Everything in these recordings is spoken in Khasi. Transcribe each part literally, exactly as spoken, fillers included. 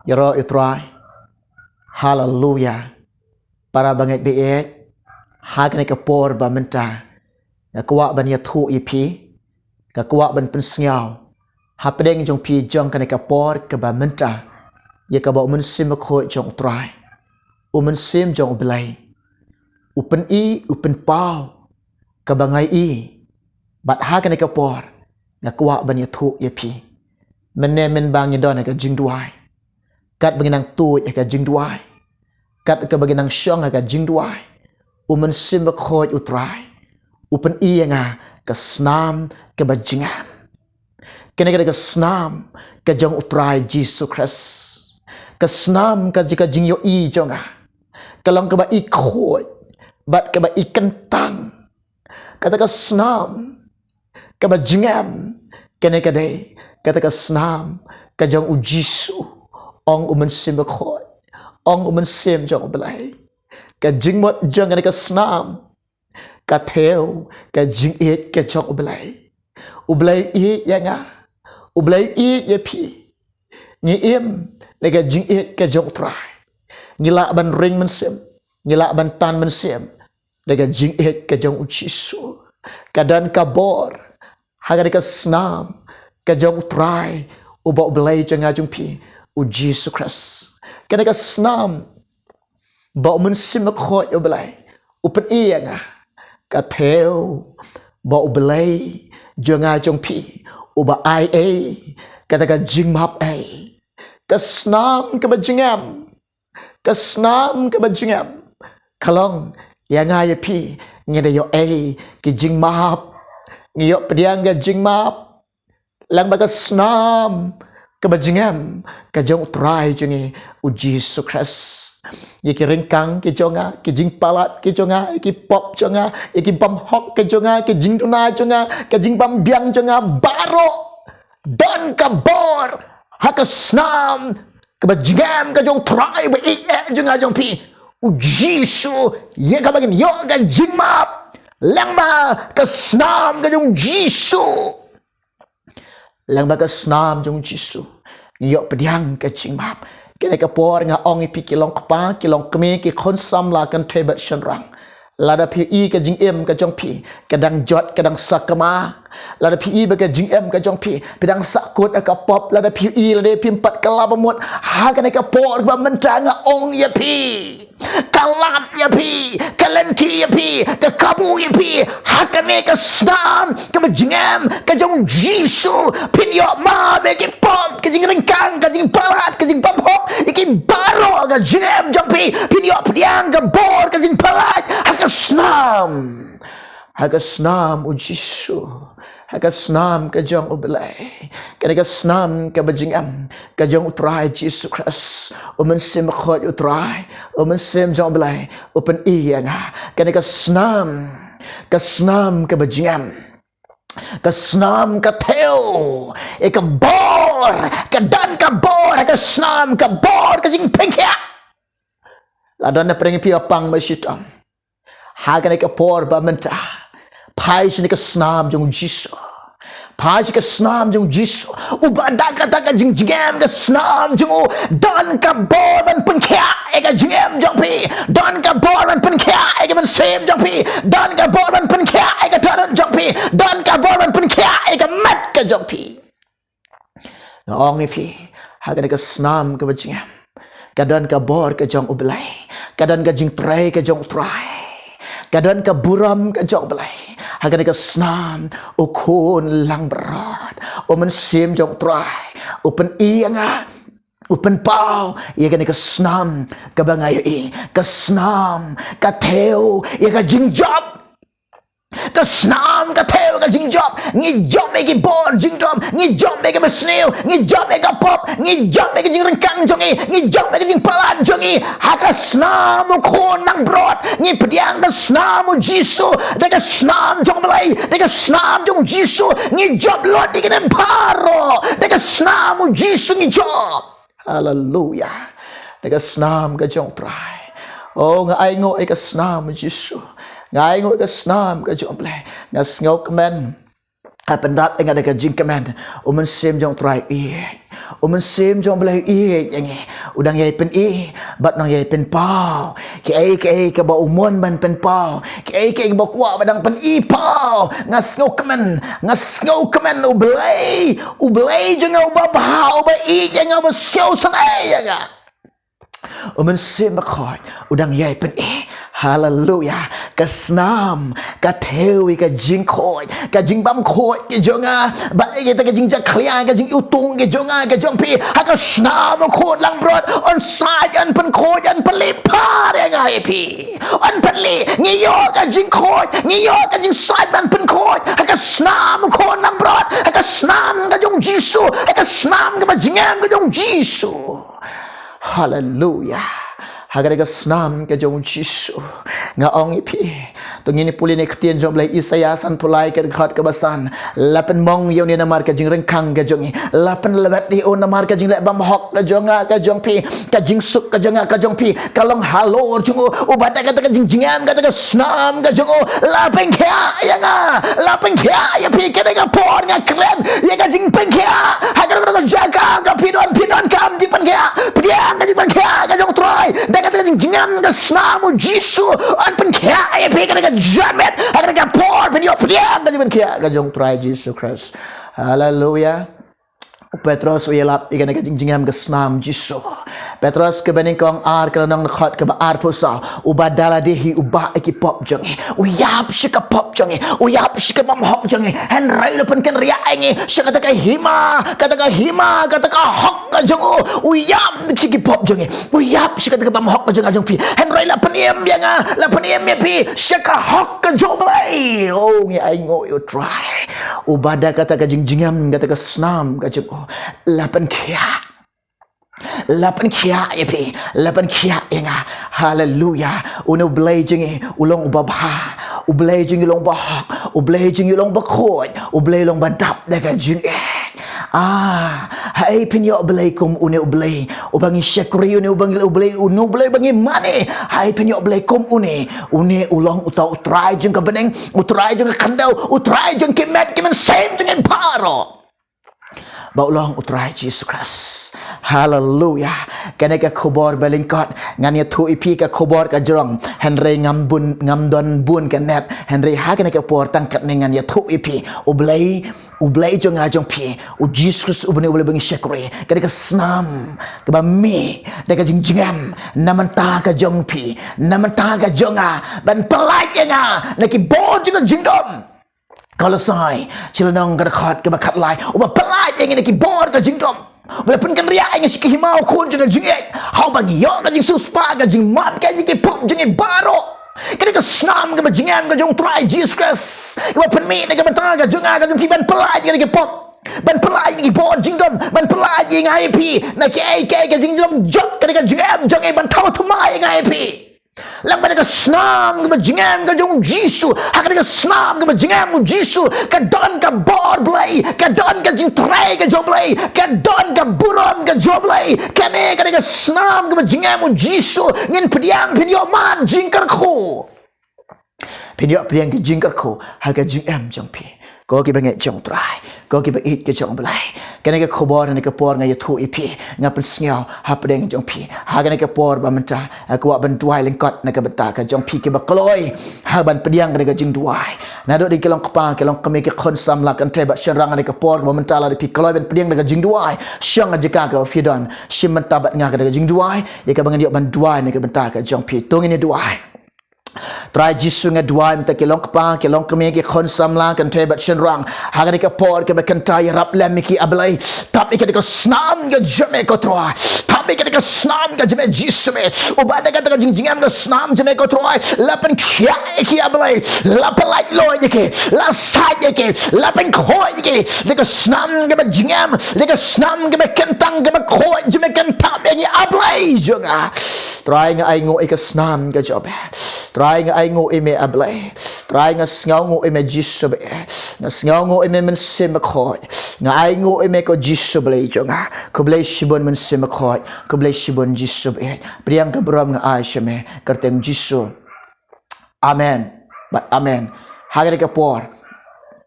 Ïaroh ïa u Trai. Haleluya. Para bangeit baieit, ha kane ka por ba mynta nga kwah ban ïathuh ïa phi, nga kwah ban pynsngew hapdeng jong phi jong kane ka por kaba mynta, ïa kaba u Mynsiem Bakhuid jong u Trai, u Mynsiem jong u Blei, u pyni, u pynpaw kaba nga ïohi. Bad ha kane ka por nga kwah ban ïathuh ïa phi, mynne mynba ngi don ha ka jingduwai, katba ngi nang tuid ha ka jingduwai, kat kaba ngi nang shong ha ka jingduwai, u Mynsiem Bakhuid u Trai u pyni ïa nga ka snam kaba jingem. Kane ka dei ka snam ka jong u Trai Jisu Khrist. Ka snam ka jong ka jingïohi jong nga, ka long kaba i khuid bad kaba i kyntang. Kata ka snam kaba jingem, kane ka dei kata ka snam ka jong u Jisu. Ong u Mynsiem Bakhuid, ong u Mynsiem jong u Blei, ka jingmut jong kane ka snam ka thew ka jingïeit ka jong u Blei. U Blei u ïeit ïa nga, u Blei u ïeit ïa phi. Ngi im da ka jingïeit ka jong u Trai. Ngi lah ban ring mynsiem, ngi lah ban tan mynsiem da ka jingïeit ka jong u Jisu. Ka don ka bor ha kane ka snam ka jong u Trai, uba u Blei jong nga jong phi, u Jisu Khrist. Kane ka snam ba u Mynsiem Bakhuid u Blei u pyni ïa nga, ka thew ba u Blei jong nga jong phi uba ai ei kata ka jingmap ei. Ka snam kaba jingem, ka snam kaba jingem ka long ïa nga ïa phi. Ngi da ïoh ei ki jingmap, ngi ïoh pdiang ka jingmap lyngba ka snam kaba jingem ka jong u Trai jong ngi, u Jisu Khrist. Ïa ki ryngkang ki jong nga, ki jingpalat ki jong nga, ïa ki pop jong nga, ïa ki bymhok ki jong nga, ki jingduna jong nga, ka jingbym biang jong nga, baroh don ka bor ha ka snam kaba jingem ka jong u Trai ba ïeit jong nga jong phi, u Jisu. Ïa kaba ngin ïoh ka jingmap lyngba ka snam ka jong u Jisu. Lyngba ka snam jong u Jisu ngi ïoh pdiang ka jingmap. Kane ka por nga ong ïa phi ki long kpa, ki long kmie, ki khun samla, kynthei bad shynrang, lada phi ïohi ka jingim ka jong phi ka dang jot, ka dang sakma, lada phi ïohi ba ka jingim ka jong phi, phi dang sahkut ha ka pop, lada phi ïohi lada phim pat kylla ba mut, ha kane ka por ba mynta nga ong ïa phi, ka lad ïa phi, ka lynti ïa phi, ka kabu ïa phi ha kane ka snam kaba jingem ka jong u Jisu. Phin ïoh map ïa ki pop, ka jingryngkang, ka jingpalat, ka jingbymhok, ïa ki baroh ka jingem jong phi. Phin ïoh pdiang ka bor ka jingpalat ha ka snam, ha ka snam u Jisu, ha ka snam ka jong u Blei. Kane ka snam kaba jingem ka jong u Trai Jisu Khrist, u Mynsiem Bakhuid u Trai, u Mynsiem jong u Blei u pyni ïa nga. Kane ka snam, ka snam kaba jingem, ka snam ka thew ïa ka bor, ka don ka bor ha ka snam, ka bor ka jingpynkhiah. La don na pdeng phi ba pang ba shitom ha kane ka por ba mynta, phai sha kane ka snam jong u Jisu. Phai sha ka snam jong u Jisu, uba da kata ka jingjngem, ka snam jong u, don ka bor ban pynkhiah ïa ka jingem jong phi, don ka bor ban pynkhiah ïa ka mynsiem jong phi, don ka bor ban pynkhiah ïa ka dohnud jong phi, don ka bor ban pynkhiah ïa ka met ka jong phi. Nga ong ïa phi, ha kane ka snam kaba jingem, ka don ka bor ka jong u Blei, ka don ka jingtrei ka jong u Trai, ka don ka burom ka jong u Blei. Ha kane ka snam u Khun langbrot, u Mynsiem jong u Trai u pyni ïa nga, u pynpaw ïa kane ka snam kaba nga ïohi, ka snam ka thew ïa ka jingjop. Ka snam ka thew ka jingjop. Ngi jop ïa ki bor jingdom, ngi jop ïa ka basniew, ngi jop ïa ka pop, ngi jop ïa ka jingryngkang jong ngi, ngi jop ïa ka jingpalat jong ngi. Ha ka snam u Khun langbrot ngi pdiang ka snam u Jisu, da ka snam jong u Blei, da ka snam jong u Jisu ngi jop lut ïa kine baroh, da ka snam u Jisu ngi jop. Haleluya. Da ka snam ka jong u Trai. Oh, nga ainguh ïa ka snam u Jisu. Nga ainguh ïa ka snam ka jong u Blei. Nga sngewkmen ka pyndap ïa nga da ka jingkmen. U Mynsiem jong U Trai ïeit, U Mynsiem jong U Blei ïeit ïa ngi. U dang ïai pyni bad u dang ïai pynpaw. Kaei kaei kaba u mon ban pynpaw, kaei kaei kaba u kwah ba dang pyni paw. Nga sngewkmen, nga sngewkmen U Blei, U Blei jong nga uba bha, uba ïeit ïa nga, uba sngewsynei ïa nga. U Mynsiem Bakhuid u dang ïai pyni. Haleluya. Ka snam ka thew ïa ka jingkhuid, ka jingbymkhuid ka jong nga. Bad ïa kata ka jingjakhlia, ka jingïutung ka jong nga, ka jong phi. Ha ka snam U Khun langbrot un sait, un pynkhuid, un pynlip phar ïa nga ïa phi. Un pynlip, ngi ïoh ka jingkhuid, ngi ïoh ka jingsait ban pynkhuid ha ka snam U Khun langbrot, ha ka snam ka jong U Jisu, ha ka snam kaba jingem ka jong U Jisu. Haleluya. Ha kane ka snam ka jong U Jisu, nga ong ïa phi, to ngin ïa pule na ka ktien jong U Blei, Isaïah sanphew lai, ka dkhot kaba san. La pynmong ïa une namar ka jingryngkang ka jong ngi. La pynlwet ïa u namar ka jingleh bymhok ka jong nga, ka jong phi. Ka jingsuk ka jong nga, ka jong phi, ka long halor jong u. Uba da kata ka jingjngem, kata ka snam ka jong u, la pynkhiah ïa nga, la pynkhiah ïa phi. Kane ka por nga kren ïa ka jingpynkhiah. Ha kano kano ka jaka ka phi don, phi donkam jingpynkhiah, pdiang ka jingpynkhiah ka jong U Trai. Da kata ka jingjngem ka snam U Jisu, un pynkhiah ïa phi kane ka janmiet. Ha kane ka por phin ïoh pdiang ka jingpynkhiah ka jong U Trai Jisu Khrist. Haleluya. U Petros u ïalap ïa kane ka jingjngem ka snam Jisu. Petros kaba nyngkong ar, ka lynnong, dkhot kaba arphew saw. Uba da lade hi u bah ïa ki pop jong ngi, u ïap sha ka pop jong ngi, u ïap sha ka bymhok jong ngi. Hynrei u la pynkynriah ïa ngi sha kata ka hima, kata ka hima, kata ka hok ka jong u. U ïap sha ki pop jong ngi, u ïap sha kata ka bymhok ka jong nga, jong phi. Hynrei la pynim ïa nga, la pynim ïa phi sha ka hok ka jong U Blei. Oh, ngi ainguh ïa U Trai. Uba da kata ka jingjngem, kata ka snam ka jong u, la pynkhiah, la pynkhiah ïa phi, la pynkhiah ïa nga. Haleluya. Une U Blei jong ngi u long uba bha, U Blei jong ngi u long uba hok, U Blei jong ngi u long uba khuid, U Blei u long uba dap da ka jingïeit. Ah, haei phin ïoh Blei kum une U Blei uba ngi shakri, une uba ngi, U Blei, une U Blei uba ngi mane? Haei phin ïoh Blei kum une? Une u long uta U Trai jong ka bneng, U Trai jong ka khyndew, U Trai jong ki met ki mynsiem jong ngi baroh. Ba u long U Trai Jisu Khrist. Haleluya. Kane ka khubor ba lyngkot ngan ïathuh ïa phi ka khubor ka jrong. Hynrei ngam bun, ngam don bun ka net. Hynrei ha kane ka por tang katne ngan ïathuh ïa phi. U Blei, U Blei jong nga jong phi, U Jisu Khrist uba ngi, U Blei ba ngi shakri. Kane ka snam kaba mih da ka jingjngem na bynta ka jong phi, na bynta ka jong nga, ban pyllait ïa nga na ki bor jong ka jingdum. Kolosai, shi lynnong, ka dkhot kaba khatlai. Uba pyllait ïa ngi na ki bor ka jingdum. Uba la pynkynriah ïa ngi sha ka hima U Khun jong ka jingïeit, ha uba ngi ïoh ka jingsiewspah, ka jingmap, ka jingkyrkhu jong ngi baroh. Kane ka snam kaba jingem ka jong U Trai Jisu Khrist, kaba pynmih na ka bynta ka jong nga, ka jong phi, ban pyllait ïa ngi na ki pop, ban pyllait ïa ngi na ki bor jingdum, ban pyllait ïa nga ïa phi na kiei kiei ka jingjop jot, kane ka jingem jong ngi, ban thaw thymmai ïa nga ïa phi. Lyngba kane ka snam kaba jingem ka jong U Jisu. Ha kane ka snam kaba jingem U Jisu, ka don ka bor Blei, ka don ka jingtrei ka jong U Blei, ka don ka burom ka jong U Blei. Kane, kane ka snam kaba jingem U Jisu, ngin pdiang, phin ïoh mad jingkyrkhu. Phin ïoh pdiang ka jingkyrkhu ha ka jingem jong phi. Ko kiba ngeit jong U Trai, ko kiba ïeit ka jong U Blei, kane ka khubor, kane ka por nga ïathuh ïa phi, nga pynsngew hapdeng jong phi. Ha kane ka por ba mynta, nga kwah ban duwai lyngkot na ka bynta ka jong phi kiba kloi ha ban pdiang kane ka jingduwai. Naduh da ki long kpa, ki long kmie, ki khun samla, kynthei bad shynrang, kane ka por ba mynta lada phi kloi ban pdiang kane ka jingduwai, shong ha jaka kaba phi don, shim bynta bad nga kane ka jingduwai, ïa kaba ngan ïoh ban duwai na ka bynta ka jong phi. To ngin ïa duwai. Trai Jisu, nga duwai mynta ki long kpa, ki long kmie, ki khun samla, kynthei bad shynrang. Ha kane ka por kaba kynta, ïarap lem ïa ki, A Blei. Tap ïa kane ka snam ka jong me, ko Trai. Tap ïa kane ka snam ka jong me, Jisu me. Uba da kata ka jingjngem ka snam jong me, ko Trai, la pynkhiah ïa ki, A Blei. La pyllait ïa ki, la sait ïa ki, la pynkhuid ïa ki. Da ka snam kaba jingem, da ka snam kaba kyntang, kaba khuid jong me, kyntap ïa ngi, A Blei jong nga. Trai, nga ainguh ïa ka snam ka jong me. Trai, nga ainguh ïa me, A Blei. Trai, nga sngewnguh ïa me, Jisu baieit. Nga sngewnguh ïa me, Mynsiem Bakhuid. Nga ainguh ïa me, ko Jisu Blei jong nga. Khublei shibun, Mynsiem Bakhuid. Khublei shibun, Jisu baieit. Pdiang ka burom nga ai sha me, kyrteng Jisu. Amen bad amen. Ha kane ka por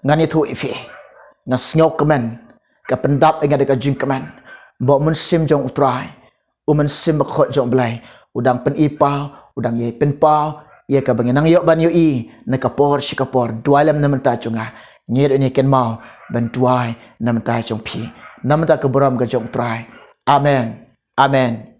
ngan ïathuh ïa phi. Nga sngewkmen, ka pyndap ïa nga da ka jingkmen ba u Mynsiem jong U Trai, u Mynsiem Bakhuid jong U Blei, u dang pyni paw, u dang ïai pynpaw ïa kaba ngi nang ïoh ban ïohi na ka por sha ka por. Duwai lem na bynta jong nga. Ngi ïa kynmaw ban duwai na bynta jong phi. Na bynta ka burom ka jong U Trai. Amen. Amen.